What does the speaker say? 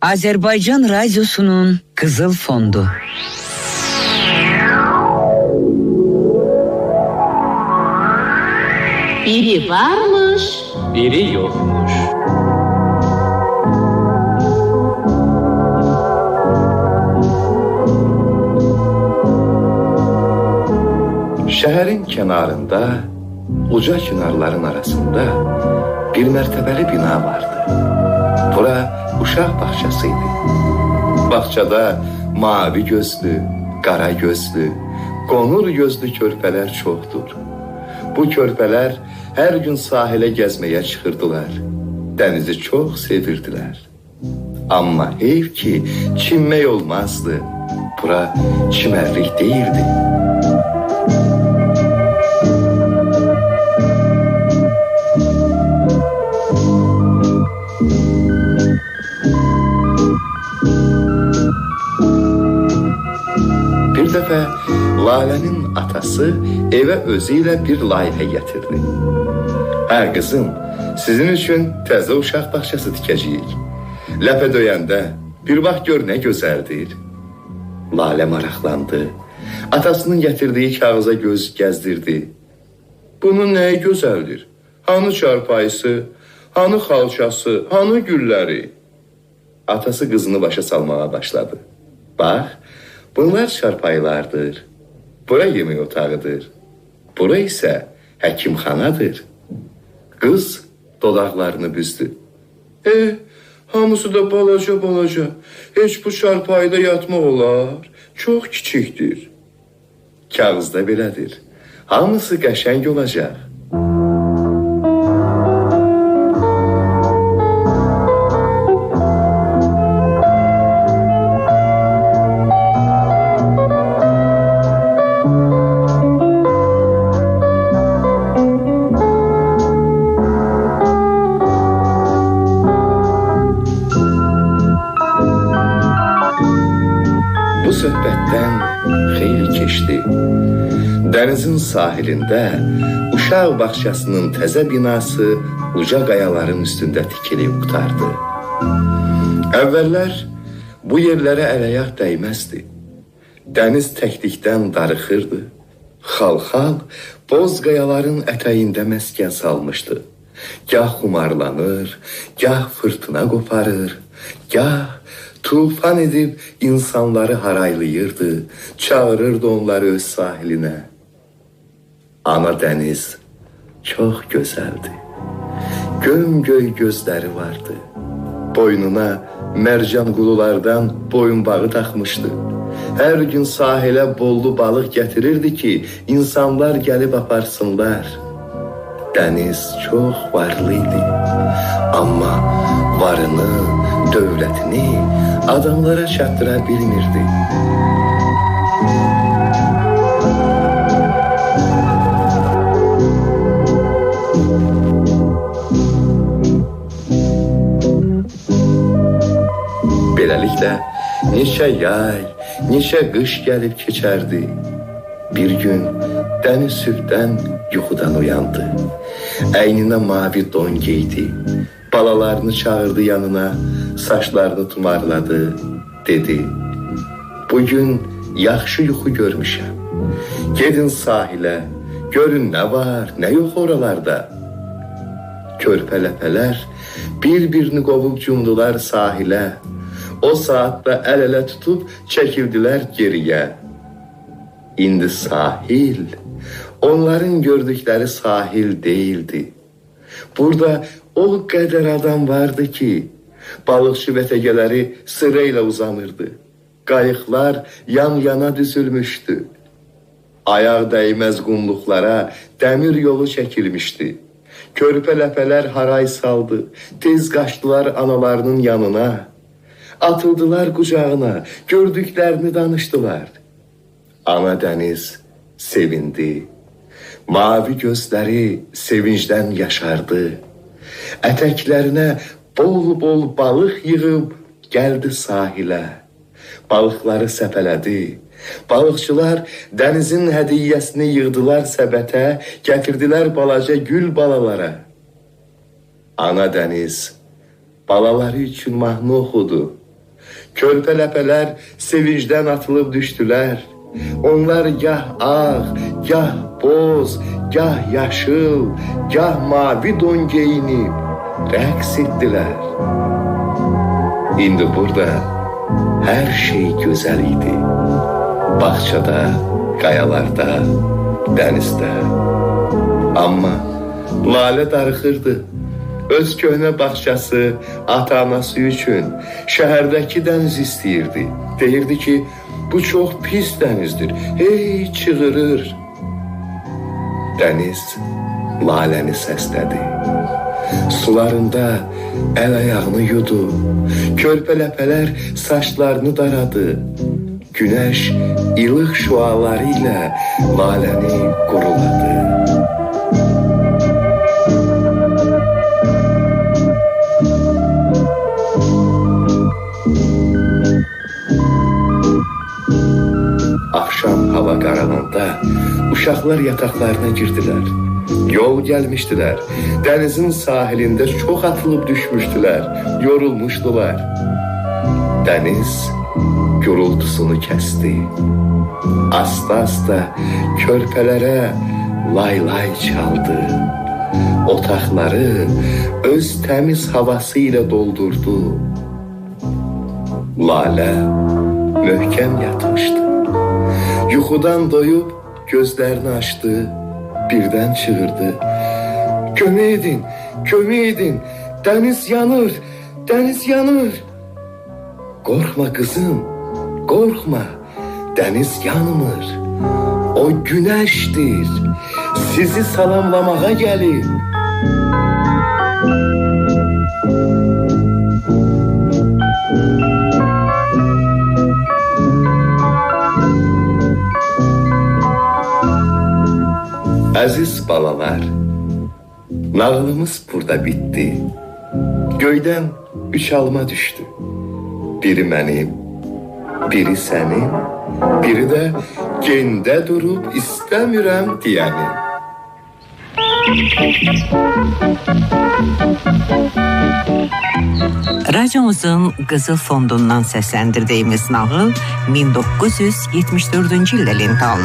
Azərbaycan Radyosu'nun Kızıl Fondu. Biri varmış, biri yokmuş. Şəhərin kənarında, uca çınarların arasında bir mərtəbəli bina vardı. Bura uşaq bağçası idi. Bağçada mavi gözlü, qara gözlü, qonur gözlü körpələr çoxdur. Bu körpələr hər gün sahilə gəzməyə çıxırdılar. Dənizi çox sevirdilər. Amma heyf ki, çimmək olmazdı. Bura çimərlik deyildi. Bir dəfə Lalənin atası evə özü ilə bir layihə gətirdi. Hə qızım, sizin üçün təzə uşaq bağçası tikəcəyik. Ləpə döyəndə bir bax gör nə gözəldir. Lalə maraqlandı. Atasının gətirdiyi kağıza göz gəzdirdi. Bunun nəyi gözəldir? Hanı çarpayısı, hanı xalçası, hanı gülləri? Atası qızını başa salmağa başladı. Bax, bunlar çarpayılardır. Bura yemək otağıdır. Bura isə həkimxanadır. Qız dodaqlarını büzdü. Hamısı da balaca balaca. Heç bu çarpayıda yatmaq olar. Çox kiçikdir. Kağızda belədir. Hamısı qəşəng olacaq. Bu söhbətdən xeyli keçdi. Dənizin sahilində uşaq bağçasının təzə binası uca qayaların üstündə tikilib qurtardı. Əvvəllər bu yerlərə əl-ayaq dəyməzdi. Dəniz təklikdən darıxırdı. Xalxal boz qayaların ətəyində məskən salmışdı. Gah xumarlanır, gah fırtına qoparır, gah tufan edib insanları haraylayırdı, çağırırdı onları öz sahilinə. Ana dəniz çox gözəldi. Gömgöy gözləri vardı. Boynuna mərcan qululardan boyunbağı taxmışdı. Hər gün sahilə bollu balıq gətirirdi ki, insanlar gəlib aparsınlar. Dəniz çox varlı idi. Amma varını, dövlətini adamlara çatdıra bilmirdi. Beləliklə, neçə yay, neçə qış gəlib keçərdi. Bir gün dəniz sübhdən yuxudan oyandı. Əyninə mavi don geydi. Balalarını çağırdı yanına, saçlarını tumarladı, dedi: Bugün yaxşı yuxu görmüşəm. Gedin sahilə, görün nə var, nə yox oralarda. Körpə ləpələr bir-birini qovub cumdular sahilə. O saatda əl-ələ tutub çəkildilər geriyə. İndi sahil, onların gördükləri sahil deyildi. Burada o qədər adam vardı ki, balıqçı vətəgələri sırayla uzanırdı. Qayıqlar yan-yana düzülmüşdü. Ayaq dəyməz qumluqlara dəmir yolu çəkilmişdi. Körpə ləpələr haray saldı, tez qaçdılar analarının yanına. Atıldılar qucağına, gördüklərini danışdılar. Ana dəniz sevindi. Mavi gözləri sevincdən yaşardı. Ətəklərinə bol-bol balıq yığıb gəldi sahilə. Balıqları səpələdi. Balıqçılar dənizin hədiyyəsini yığdılar səbətə, gətirdilər balaca gül balalara. Ana dəniz balaları üçün mahnı oxudu. Körpə ləpələr sevincdən atılıb düşdülər. Onlar gah ağ, gah boz, gah yaşıl, gah mavi don geyinib rəqs etdilər. İndi burada hər şey gözəl idi. Bağçada, qayalarda, dənizdə. Amma Lalə darıxırdı. Öz köhnə bağçası, ata-anası üçün şəhərdəki dəniz istəyirdi. Deyirdi ki, bu çox pis dənizdir. Hey, çığırır. Dəniz Laləni səslədi. Sularında əl-ayağını yudu. Körpə ləpələr saçlarını daradı. Günəş ilıq şüaları ilə Laləni quruladı. Axşam hava qaralanda uşaqlar yataqlarına girdilər. Yol gəlmişdilər. Dənizin sahilində çox atılıb düşmüşdülər, yorulmuşdular. Dəniz gurultusunu kəsdi. Asta-asta körpələrə lay-lay çaldı. Otaqları öz təmiz havası ilə doldurdu. Lalə möhkəm yatmışdı. Yuxudan doyub gözlərini açdı, birdən çığırdı. Kömək edin, kömək edin, dəniz yanır, dəniz yanır. Qorxma qızım, qorxma, dəniz yanmır. O günəşdir, sizi salamlamağa gəlib. Əziz balalar, nağılımız burada bitdi. Göydən 3 alma düşdü. Biri mənim, biri sənin, biri də gendə durub istəmirəm deyənin. Radyomuzun Qızıl Fondundan səsləndirdiyimiz nağıl 1974-cü ildə lentə alınıb.